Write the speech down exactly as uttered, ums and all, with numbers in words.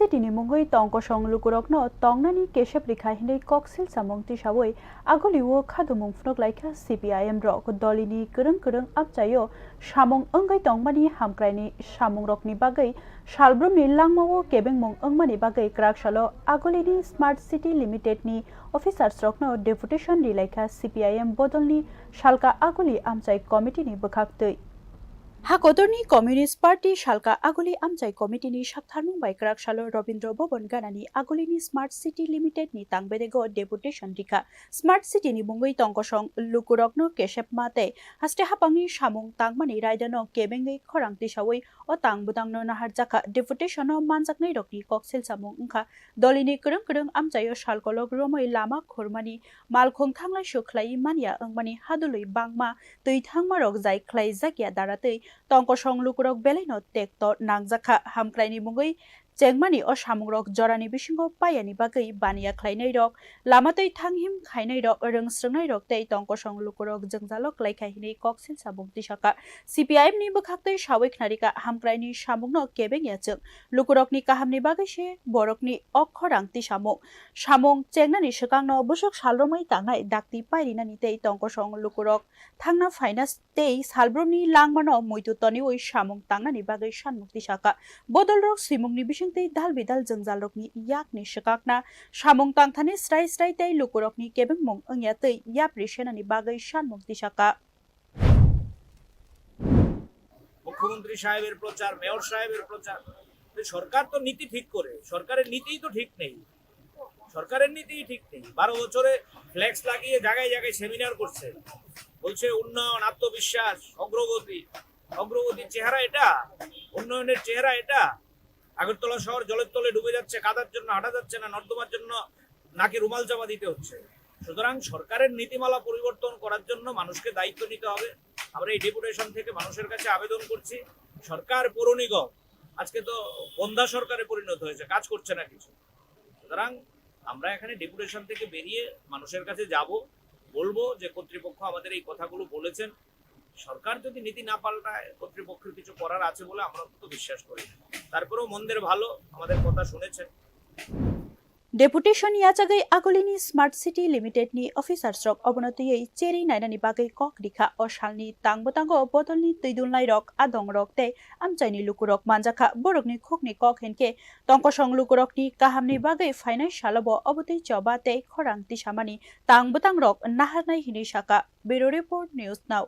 Tini mungwi tongkosong lukurokno tongnani kesep rikha hinwi koksil samung tisawi agulio khadumung phunuk laikha C P I M rok. Dolini kwrwng kwrwng amchaio samung wngwi tongmani hamkraini samungrokni bagwi salbrumni langmao kebengmung wngmani bagwi kwraksalo agulini Smart City Limited ni officers rokno deputation rilaikha C P I M bodolni Salka Aguli Amchai Committee ni bwkhaktwi. Ha kotorni Communist Party Salka Aguli Amchai Committee ni saktharmung bai kwraksalo Robindra Bhavan ganani agulini Smart City Limited ni tangbedego deputation rikha. Smart City ni mungwi tongkosong lukurokno kesepma tei haste hapangni samung tangmani raidano kebengwi khorang tisawi o tang bwtangno naharjakha. Deputation o manjaknairokni koksil samung wngkha dolini kwrwng kwrwng amchaio salkolok romwi lama khurmani, malkhung thanglai suk khlaiwi manya wngmani hadulwi bangma twi thangmarok jai khlaijakya daratwi tongkosong lukurok belaino tekto nangjakha. Hamkraini mungwi chengmani o samungrok jorani bisingo payani bagwi baniya khlainairok, lama twi thanghim khainairok, rwng swrwngnairok tei tongkosong lukurok jwngjalo klaikha hinwi koksil samung tisakha. C P I M ni bwkhaktwi sawi khnarikha, hamkraini samungno kebengya chwng, lukurokni kahamni bagwi se borokni o khorang tisamung. Samung chengnani swkangno bwswk salrwmwi tangnai dakti pairinani tei tongkosong lukurok thangna phaina tei salbrumni langmano muitu toniwi samung tangnani bagwi sanmung tisakha. Bodolrok swimungni bisingtwi dal bidal jwngjalrokni yakni swkakna samung tangthani srai srai tei lukurokni kebengmung wngya twi yapri senani bagwi sanmung tisakha. মুখ্যমন্ত্রী সাহেবের প্রচার, মেয়র সাহেবের প্রচার। তো সরকার তো নীতি ঠিক করে, সরকারের নীতিই তো ঠিক নেই। সরকারের নীতিই ঠিক নেই। বারো বছরে ফ্লেক্স লাগিয়ে জায়গায় জায়গায় সেমিনার করছে, বলছে উন্নয়ন, আত্মবিশ্বাস, অগ্রগতি। অগ্রগতির চেহারা এটা? উন্নয়নের চেহারা এটা? আগরতলা শহর জলের তলে ডুবে যাচ্ছে, কাদার জন্য হাঁটা যাচ্ছে না, নর্দমার জন্য নাকে রুমাল চাপা দিতে হচ্ছে। সুতরাং সরকারের নীতিমালা পরিবর্তন করার জন্য মানুষকে দায়িত্ব নিতে হবে। আমরা এই ডেপুটেশন থেকে মানুষের কাছে আবেদন করছি, সরকার, পৌর নিগম আজকে তো বন্ধা সরকারে পরিণত হয়েছে, কাজ করছে না কিছু। সুতরাং আমরা এখানে ডেপুটেশন থেকে বেরিয়ে মানুষের কাছে যাব, বলবো যে কর্তৃপক্ষ আমাদের এই কথাগুলো বলেছেন, সরকার যদি নীতি না পাল্টায় কর্তৃপক্ষের কিছু করার আছে বলে আমরা তো বিশ্বাস করি না। তারপরেও মন্দের ভালো, আমাদের কথা শুনেছেন। Deputation yachagwi agulini Smart City Limited ni officers rok obono twiwi cheri nainani bagwi kok rikha. O salni tang bwtango bodolni twidulnairok, adongrok tei amchaini lukurok manjakha. Borokni khukni kok hinkhe tongkosong lukurokni kahamni bagwi phainai salobo obotwi choba tei khorang tisamani tang bwtangrok naharnai hinwi sakha. Bureau Report, News Now.